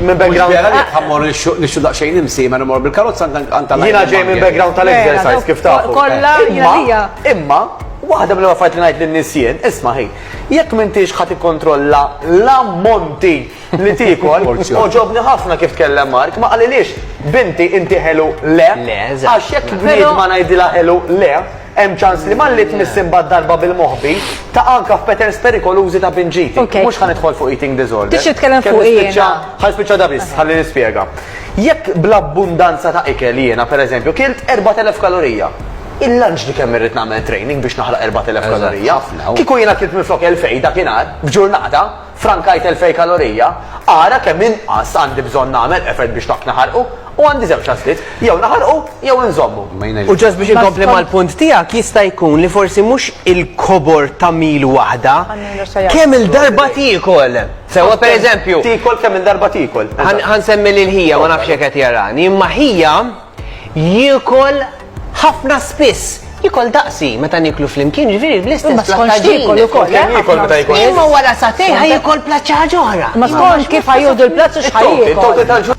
minn background. Vera li ħa mmorru nixtru daqsxejn imsiemer immorru bil-karozza għand Jiena ġej minn background tal-exercise kif tafu. Kollha jiena Imma waħda mill-affarijiet li ngħid lin-nies jien, isma' ħi, jekk m'intix ħa tikkontrolla l-ammonti li tiekol, għoġobni ħafna kif tkellem Mark, ma qalilix binti inti ħelu le, għax jekk bniedma ngħidilha ħelu le, Hemm ċans li malli tmiss imbagħad darba bil-moħbi, taqa' anke f'patterns perikolużi ta' binge eating. Mhux ħa nidħol fuq eating disorder. Tixtieq titkellem fuq jiena. Ħa nispiċċa da biss, ħalli nispjega. Jekk bl-abbundanza ta' ikel jiena, pereżempju, kilt 4000 kalorija, il-lunch li kemm irrid nagħmel training biex naħraq 4000 kalorija. Kieku jiena kilt minflok 2000 dakinhar, f'ġurnata, Frankajt 2000 kalorija, ara kemm inqas għandi bżonn nagħmel effort biex dak naħarqu u għandi żewġ għażliet, jew naħarqu jew inżommu. U just biex inkompli mal-punt tiegħek jista' jkun li forsi mhux il-kobor ta' meal waħda, kemm il-darba tiekol. Sewwa pereżempju. Tiekol kemm il-darba tiekol. Ħa nsemmi lil ħija ma nafx jekk qed jarani, imma ħija Jiekol ħafna spiss. Jiekol daqsi meta nieklu flimkien, ġifieri bl-istess Imma skont x'tiekol ukoll, eh? Kemm jiekol meta jkun. Imma wara sagħtejn ħa jiekol platt xi ħaġa oħra. Imma skont kif ħa jieħdu l-platt u x'ħa jiekol.